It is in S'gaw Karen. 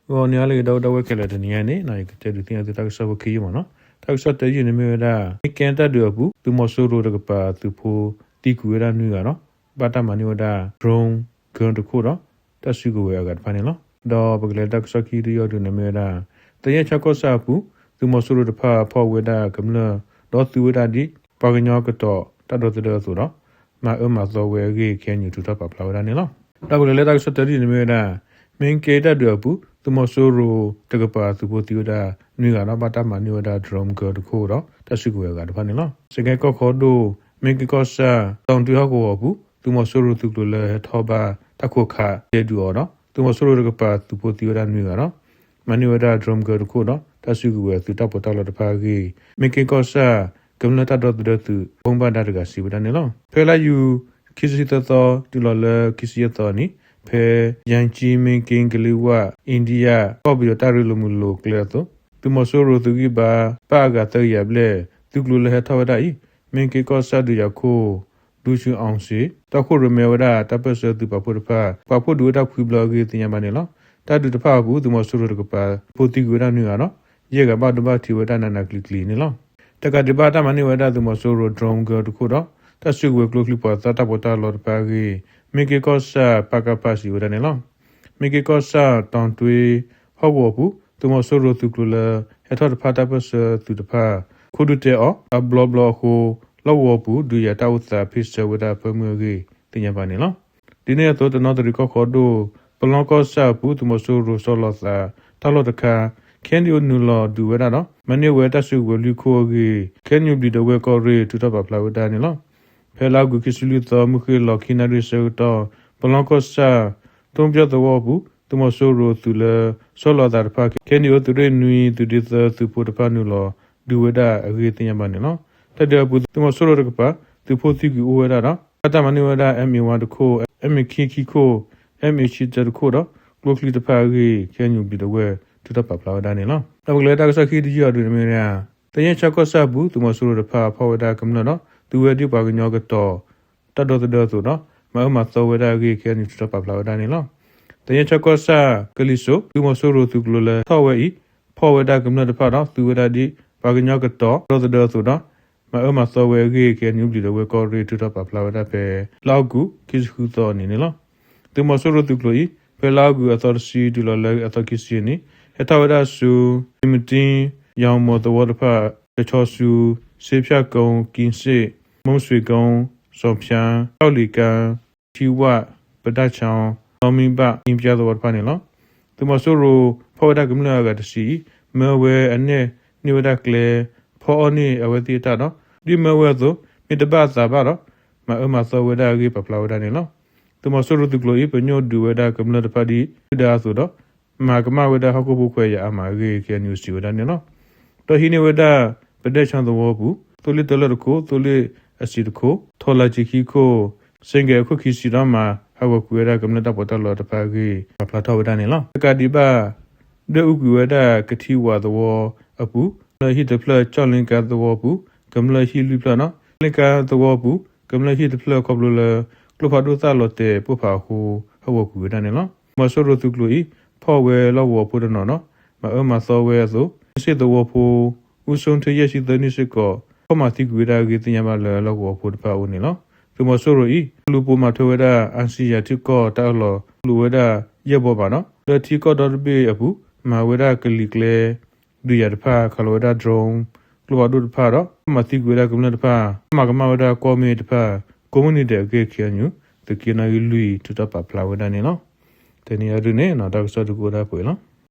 ဂီၤန့ၣ်အါလၢအဂ့ၤ ဒီပုၢ်ဝဲၢ်ခဲလၢာ်, တနံၤအံၤန့ၣ် ယကတဲဒုးသ့ၣ်ညါသုတၢ်ကစီၣ်ဖိခံယုၢ်မးနီၤ. တၢ်ကစီၣ်တၢယုၢ်န့ၣ်မ့ၢ်ဝဲဒၣ် မ့ၢ်ကဲတၢ်ဒုးအပူၤ သုးမီၤစိရိၤတကပၤသုးဖိသံကွံာ်ဝဲဒၣ်နွံဂၤဒီး ဘၣ်တၢ်မၤန့ၢ်ဝဲဒၣ် drone gun တခိၣ်ဒီး တၢ်စုကဝဲၤအဂၤတဖၣ်န့ၣ်လီၤ. ဒီးပကလဲၤတၢ်ကစီၣ်ခံတယုၢ်အံၤဒုးန့ၣ်မ့ၢ်ဝဲဒၣ် သယဲၢ်ဆၣ်ကီၢ်ဆၣ်အပူၤ သုးမီၤစိရိၤတဖၣ်ဖီၣ်ဝဲဒၣ်ကမျၢၢ် ဒီးသုးဝဲဒၣ်ဒ် ပှၤကညီကတီၤတၢ်ဒီသဒၢအသိးဒီး မၤအၢမၤသီဝဲအဂ့ၢ် ခဲအံၤန့ၣ် ထုးထီၣ်ပာ်ဖျါဝဲဒၣ်န့ၣ်လီၤ. ဒီးပကလဲၤလၢတၢ်ကစီၣ်တၢတယုၢ်န့ၣ်မ့ၢ်ဝဲဒၣ် မ့ၢ်ကဲတၢ်ဒုးအပူၤ သုးမီၤစိရိၤတကပၤသုးဖိသံဝဲဒၣ်နွံဂၤဒီး ဘၣ်တၢ်မၤန့ၢ်ဝဲဒၣ် drone gun တခိၣ်ဒီး တၢ်စုကဝဲၤအဂၤတဖၣ်န့ၣ်လီၤ. စကဲကီၢ်ခီဒိၣ် မ့ၢ်က့ၤကီၢ်ဆၣ် တီၤတွ့ဟီၣ်ကဝီၤအပူၤ သုးမီၤစိရိၤသုးကျိၤလၢဟဲထီၣ်ဘၣ်တၢ်ခိၣ်ခး တဲဒုးအီၤဒီး သုးမီၤစိရိၤတကပၤသုးဖိသံဝဲဒၣ်နွံဂၤဒီး မၤန့ၢ်ဝဲဒၣ် drone gun တခိၣ်ဒီး တၢ်စုကဝဲၤသုးတၢ်ပီးတၢ်လီတဖၣ်အဂ့ၢ် မ့ၢ်က့ၤကီၢ်ဆၣ် ကမျၢၢ်တၢ်ဒီသဒၢသုး ဘိးဘၣ်ဒါတဂၤစံးဝဲဒၣ်န့ၣ်လီၤ. ဖဲလါယူၤ ခံဆံသၢသီ တုၤလီၤလၢခံဆံယဲၢ်သီအနံၤ ဖဲ ယၣ်ကၠံ မ့ၢ်က့ၤ ကလံၤဝၣ် အ့ဒံယၣ် ကီၢ်ပယီၤတၢ်ရ့လိာ်မုာ်လိာ်ကျဲအသိး သုးမီၤစိရိၤသုးဂံၢ်ဘါ ပၣ်အဂၤသၢကယၤဘျဲၣ် သုးကျိၤလၢဟဲထီၣ်ဝဲဒၣ်အံၤ မ့ၢ်က့ၤကီၢ်ဆၣ်ဒုးယၤခိၣ် ဒူဆူအီစ့ တီၢ်ခိၣ်ရိၣ်မဲဝဲဒၣ်တၢ်ပၢၢ်ဆၢသုးပာ်ဖှိၣ်တဖၣ် ပာ်ဖှိၣ်ဒုးဝဲဒၣ်ခွံဘျီအဂ့ၢ်သ့ၣ်ညါဘၣ်န့ၣ်လီၤ. တၢ်ဒုးတဖၣ်အပူၤ သုးမီၤစိရိၤတကပၤ ဖိသံကွံာ်ဝဲဒၣ်နွံဂၤဒီး ယဲၢ်ဂၤဘၣ်ဒိဘၣ်ထံးဝဲဒၣ်နးနးကျံၤကျံၤန့ၣ်လီၤ. တကးဒံးဘၣ်တၢ်မၤန့ၢ်ဝဲဒၣ်သုးမီၤစိရိၤ drone gun တခိၣ်ဒီး တၢ်စုကဝဲၤကျိချံမျိာ်သၣ်တၢ်ပီးတၢ်လီတဖၣ်အဂ့ၢ် မ့ၢ်က့ၤကီၢ်ဆၣ် ပကဖ စံးဝဲဒၣ်န့ၣ်လီၤ. မ့ၢ်က့ၤကီၢ်ဆၣ် တီၤတွ့ဟီၣ်ကဝီၤပူၤ သုးမီၤစိရိၤသုးကျိၤလၢ ဟဲထီၣ်တဖၣ်တၢ်ပၢၢ်ဆၢသုးတဖၣ် ခိၣ်ဒုတဲအီၤ အဘျီဘျီအဃိ လီၢ်ကဝီၤပူၤ ဒုးယၤတၢ်အိၣ်သးဖ့ၣ်ဆၢဝဲဒၣ်ဖၢမုၢ်အဂ့ၢ်သ့ၣ်ညါဘၣ်န့ၣ်လီၤ. ဒ်န့ၣ်အသိး တနီသရံၣ်ကီၢ်ခီဒိၣ် ပလီကီၢ်ဆၣ်အပူၤ သုးမီၤစိရိၤဆီလီၤသးတၢ်လီၢ်တခါ ခဲန့ၣ်အိၣ်နုာ်လီၤဒုးဝဲဒၣ်ဒီး မၤန့ၢ်ဝဲတၢ်စုကဝဲၤလွံၢ်ခိၣ်အဂ့ၢ် ခဲန့ၣ်ဘျံးဒဝဲၢ်ကီၢ်ရ့ၣ် ထုးထီၣ်ပာ်ဖျါဝဲဒၣ်န့ၣ်လီၤ. ဖဲလါအီကူးခံဆံလွံၢ်သီ မုၢ်ဃ့ၢ်လီၤခံနၣ်ရံၣ်ဆၢကတီၢ် ပလီကီၢ်ဆၣ် တိၣ်ပၠီၣ်သဝီပူၤ သုးမီၤစိရိၤသုးလၢ ဆီလီၤအသးတဖၣ် ခဲန့ၣ်အိၣ်သုးရ့ၣ်နွံ သုးဒ့သၢသုးဖိတဖၣ်နုာ်လီၤဒုးဝဲဒၣ်အဂ့ၢ်သ့ၣ်ညါဘၣ်န့ၣ်လီၤ. တၢ်ဒုးအပူၤ သုးမီၤစိရိၤတကပၤ သုးဖိသံကွံာ်အိၣ်ဝဲဒၣ်ဒီး ဘၣ်တၢ်မၤန့ၢ်ဝဲဒၣ် MA one တခိၣ်, MA ခံခံခိၣ်, MA ခံတၢတခိၣ်ဒီး ကျိချံတဖၣ်အဂ့ၢ် ခဲန့ၣ်ဘျံးဒဝဲၢ် ထုးထီၣ်ပာ်ဖျါဝဲဒၣ်န့ၣ်လီၤ. ဒီးပကလဲၤတၢ်ကစီၣ်ခံတယုၢ်အံၤဒုးန့ၣ်မ့ၢ်ဝဲဒၣ် သယဲၢ်ဆၣ်ကီၢ်ဆၣ်အပူၤ သုးမီၤစိရိၤတဖၣ်ဖီၣ်ဝဲဒၣ်ကမျၢၢ်ဒီး သုးဝဲဒၣ်ပှၤကညီကတီၤ တၢ်ဒီသဒၢအသိးဒီး မၤအၢမၤသီဝဲဒၣ်အဂ့ၢ် ခဲန့ၣ်ထုးထီၣ်ပာ်ဖျါဝဲဒၣ်န့ၣ်လီၤ. သယဲၢ်ဆၣ်ကီၢ်ဆၣ် ကလံၤစိး သုးမီၤစိရိၤသုးကျိၤလၢထီၣ်ဝဲအံၤ ဖီၣ်ဝဲဒၣ်ကမျၢၢ်တဖၣ်ဒီး သုးဝဲဒၣ်ဒ်ပှၤကညီကတီၤဒီသဒၢအသိးဒီး မၤအၢမၤသီဝဲအဂ့ၢ် ခဲန့ၣ်ဘျံးဒဝဲၢ်ကီၢ်ရ့ၣ် ထုးထီၣ်ပာ်ဖျါဝဲဒၣ်ဖဲ လါအီကူး ခံဆံဃုသီအနံၤန့ၣ်လီၤ. သုးမီၤစိရိၤသုးကျိၤအံၤ ဖဲလါအီကူးအသီတဆံ တုၤလီၤလၢအသီခံဆံအနံၤ ဟဲထီၣ်ဝဲဒၣ်ဆူ မံၤမတံ ယီၤမိၤသဝီတဖၣ် တဆီဆူ စ့ဖၠၣ်ကိ ကံစ့ၣ် မိၢ်စွ့ၤကိ စီၤဖၠါ ကၠီၣ်လံၤကါ ထံဝၣ် ပဒၣ်ဆီ လီမံဘၣ် အ့ပၠါသဝီတဖၣ်န့ၣ်လီၤ. သုးမီၤစိရိၤဖီၣ်ဝဲဒၣ်ကမျၢၢ်အဂၤတဆံအံၤ မၢဝဲအနဲၣ်န့ၢ်ဝဲဒၣ်ကျဲ ဖီအီၣ်န့ၢ်အဝဲသ့ၣ်အတၢ်ဒီး ဒ်မၢဝဲအသိး မ့ၢ်တဘၣ်အသးဘၣ်ဒီး မၤအၢမၤသီဝဲဒၣ်အဂ့ၢ်ပာ်ဖျါဝဲဒၣ်န့ၣ်လီၤ. သုးမီၤစိရိၤသုးကျိၤအံၤ ပညိၣ်ဒုးဝဲဒၣ်ကမျၢၢ်တဖၣ်ဒ်ဒုၣ်ဒါအသိးဒီး မၤကမၣ်ဝဲဒၣ်ဟီၣ်ခိၣ်ဖိခွဲးယာ်အါမးအဂ့ၢ် ခဲန့ၣ်စံးဝဲဒၣ်န့ၣ်လီၤ. ဒီးဟံးန့ၢ်ဝဲဒၣ် ပဒဲၣ်ဆီသဝီပူၤ သိလ့ၣ်တလၢၢ်တခိၣ်, သိလ့ၣ်အစံးတခိၣ်, ထီၣ်လါစံးခံခိၣ်, စ့ကဲးအခိၣ်ခံဆံဒီးမၤဟးဂီၤကွံာ်ဝဲဒၣ်ကမျၢၢ်တၢ်ပီးတၢ်လီတဖၣ်အဂ့ၢ် ပာ်ဖျါထီၣ်ဝဲဒၣ်န့ၣ်လီၤ. တကးဒံးဘၣ် ဒွဲၣ်အူကွံာ်ဝဲဒၣ်ကထံဝးသဝီအပူၤ ကမျၢၢ်ဟံၣ်တဖျၢၣ်, ကၠီၣ်လ့ကါသဝီပူၤ ကမျၢၢ်ဟံၣ်လွံၢ်ဖျၢၣ်ဒီး လ့ကါသဝီပူၤ ကမျၢၢ်ဟံၣ်တဖျၢၣ် ခီဖျိလၢ ကျိဖးဒိၣ်သၣ်လီၤတဲာ်ပိၢ်ဖးအဃိ ဟးဂီၤကွံာ်ဝဲဒၣ်န့ၣ်လီၤ. သုးမီၤစိရိၤသုးကျိၤအံၤ ဖီၣ်ဝဲလီၢ်ကဝီၤဖိတနီၤဒီး မၤအၢမၤသီဝဲအသိး န့ၣ်စ့ၣ်သဝီဖိ အူစိထၢယဲၢ်ဆံသၢနံၣ်စ့ၢ်ကီး ဖီၣ်မၤသံကွံာ်ဝဲဒၣ်အဂ့ၢ်သ့ၣ်ညါဘၣ်လၢလီၢ်ကဝီၤဖိတဖၣ်အအိၣ်န့ၣ်လီၤ. သုးမီၤစိရိၤအံၤ လူၤပိာ်မၤထွဲဝဲဒၣ် အါစံယၤထံကီၢ်တၢ်အၢၣ်လီၤ လူၤဝဲဒၣ်ယဲၢ်ဘီဘးဒီး လၢထံကီၢ်ဒီတဘ့ၣ်အပူၤ မၤဝဲဒၣ်ကလံၤကျဲ ဒုးယၤတဖၣ် ခးလီၤဝဲဒၣ် drone ကျိဖးဒိၣ်တဖၣ်ဒီး ဖီၣ်မၤသံကွံာ်ဝဲဒၣ်ကမျၢၢ်တဖၣ် မၤကမၣ်ဝဲဒၣ်ကီၢ်မ့ၢ်တဖၣ် ကိးမုၢ်နံၤဒဲးအဂ့ၢ် ခဲအံၤ သုးက့နီၣ်ဂံၢ်လွံၢ် ထုးထီၣ်ပာ်ဖျါဝဲဒၣ်န့ၣ်လီၤ. တနံၤအံၤဒုးန့ၣ် တၢ်ကစီၣ်ဒုးကအိၣ်ဒၣ်ပှဲၤလီၤ.